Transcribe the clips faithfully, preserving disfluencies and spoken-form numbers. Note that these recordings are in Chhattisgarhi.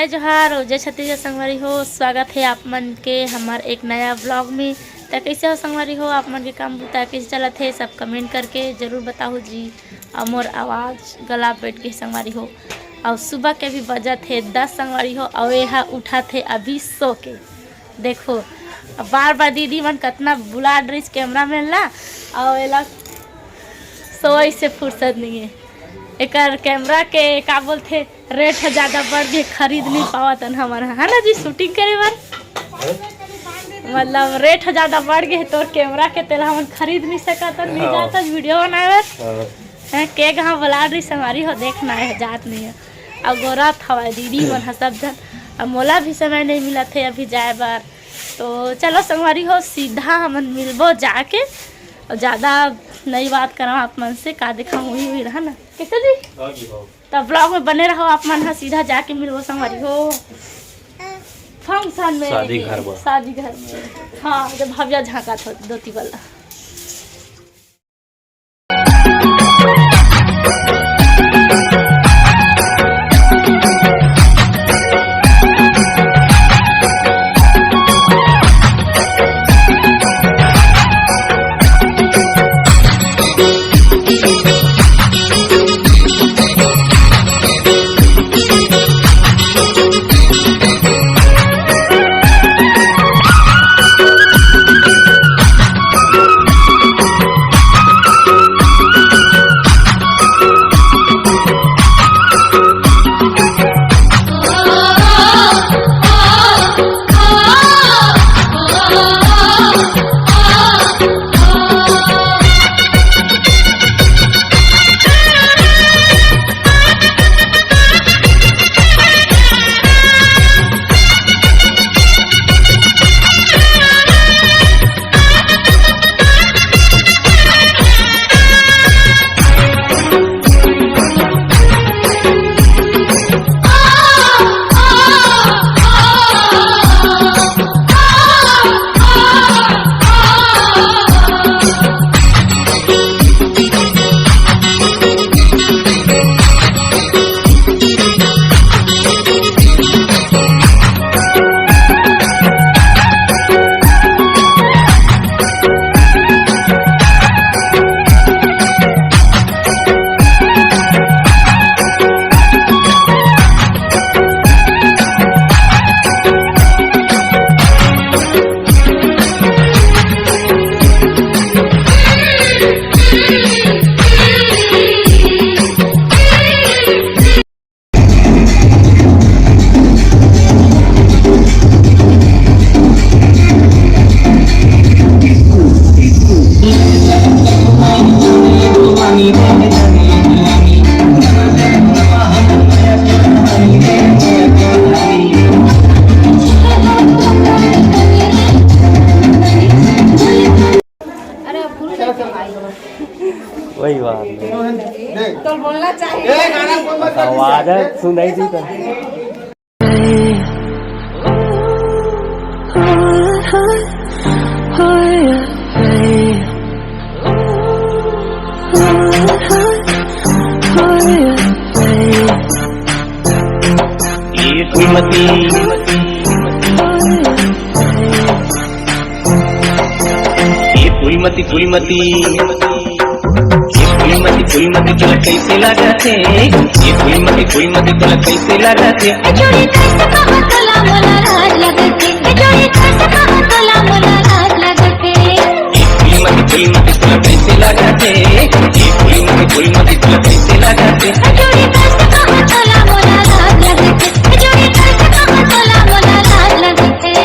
जय जोहार और जय छत्तीसगढ़ संगवारी हो, स्वागत है आप मन के हमर एक नया ब्लॉग में। त कैसे हो संगवारी हो, आप मन के काम बुता कैसे चलत है, सब कमेंट करके जरूर बताओ जी। और मोर आवाज गला बैठ के संगवारी हो, और सुबह के भी बजत है दस संगवारी हो, और ये उठा थे अभी सो के। देखो, अब बार बार दीदी मन कतना बुला रही कैमरा मैन ला, और एला सोई से फुर्सत नहीं है। एकर कैमरा के का बोलथे, रेट ह ज्यादा बढ़ गे, खरीद नहीं पावत हन हमन ह, है ना जी, शूटिंग करे बर। मतलब रेट ह ज्यादा बढ़ गे, तोर कैमरा के तेला हमन खरीद नहीं सकत हन, नहीं हाँ। जात हन वीडियो बनाए बर। हाँ। हैं, के कहाँ बुला रही संगवारी हो, देखना है, जात नहीं है। अब गोरा थवा दीदी मन ह सब जन, अब मोला भी समय नहीं मिलत है अभी जाए बर। तो चलो संगवारी हो, सीधा हमन मिलबो जाके, और ज्यादा नहीं बात करा आप मन से, का देखा हुई हुई रहा ना, कैसे जी? हाँ जी, हाँ। तो ब्लॉग में बने रहो आप मन ह, सीधा जाके मिलबो संगवारी हो फंक्शन में, शादी घर में। शादी घर में। हाँ, जब भव्या झांका था धोती वाला। अरे, अब भूल गए थे भाई। वही बात है। तो बोलना चाहिए। आवाज है, सुनाई दी तो। ये फूलमती, ये फूलमती, फूलमती, ये फूलमती, फूलमती तोला कैसे लागत हे? ये फूलमती, फूलमती तोला कैसे लागत हे? जोड़ी कैसे कहो तोला मोला लाज लगत हे। जोड़ी कैसे कहो तोला मोला लाज लगत हे। ये फूलमती, फूलमती तोला कैसे लागत हे? ये फूलमती, फूलमती तोला कैसे लागत हे? जोड़ी कैसे कहो तोला मोला लाज लगत हे। जोड़ी कैसे कहो तोला मोला लाज लगत हे।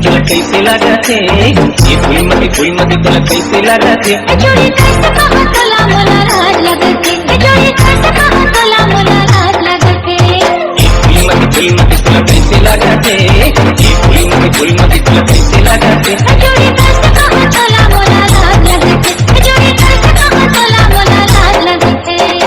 तोला कइसे लागथे? ये फूल मती, फूल मती, तोला कइसे लागथे? ए चोरी कइसे कहा तोला मोला लाज लगथे? ए चोरी कइसे कहा तोला मोला लाज लगथे? ये फूल मती, फूल मती, तोला कइसे लागथे? ये फूल मती, फूल मती, तोला कइसे लागथे? ए चोरी कइसे कहा तोला मोला लाज लगथे? ए चोरी कइसे कहा तोला मोला लाज लगथे?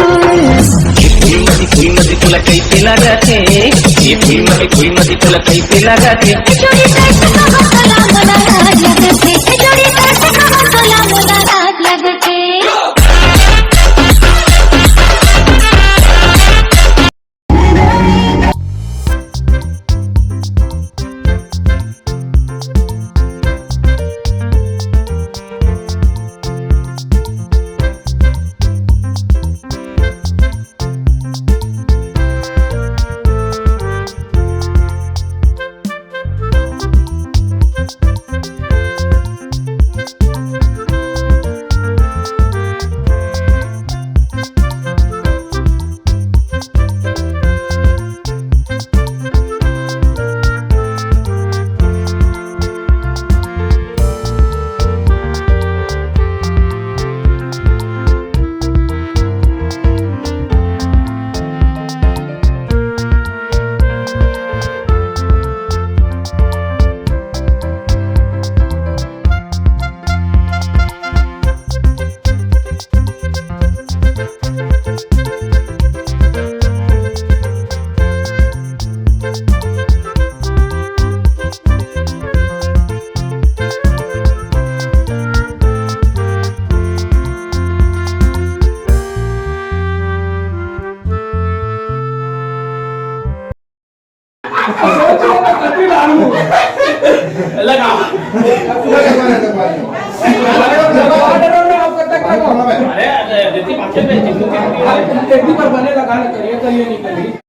ये फूल मती, फूल मती, तोला कइसे लागथे? ये फूल मती, फूल मती, तोला कइसे लागथे? लगा। अरे, अरे, देखिए, पाछे पे चिंटू के, अरे, तुम देखती पर बने लगा ना, करिए, करिए, नहीं करिए।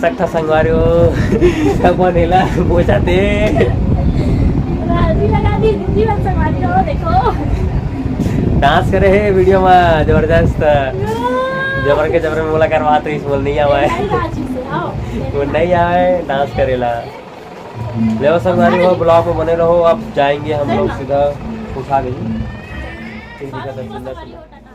अच्छा संगवारी हो, अपन एला बोचा दे। राजी लगा दी, दीदी बन संगवारी हो, देखो। डांस करे हे वीडियो में जबरदस्त। जबर के जबर में मोला करवात रहिस, बोल नहीं आवा हे। नहीं, राजी से आओ। वो नहीं आवा हे डांस करेला। लेव संगवारी हो, ब्लॉग में बने रहो। अब जाएंगे हम लोग सीधा उठा गई। ठीक है, तो सुंदर सुंदर।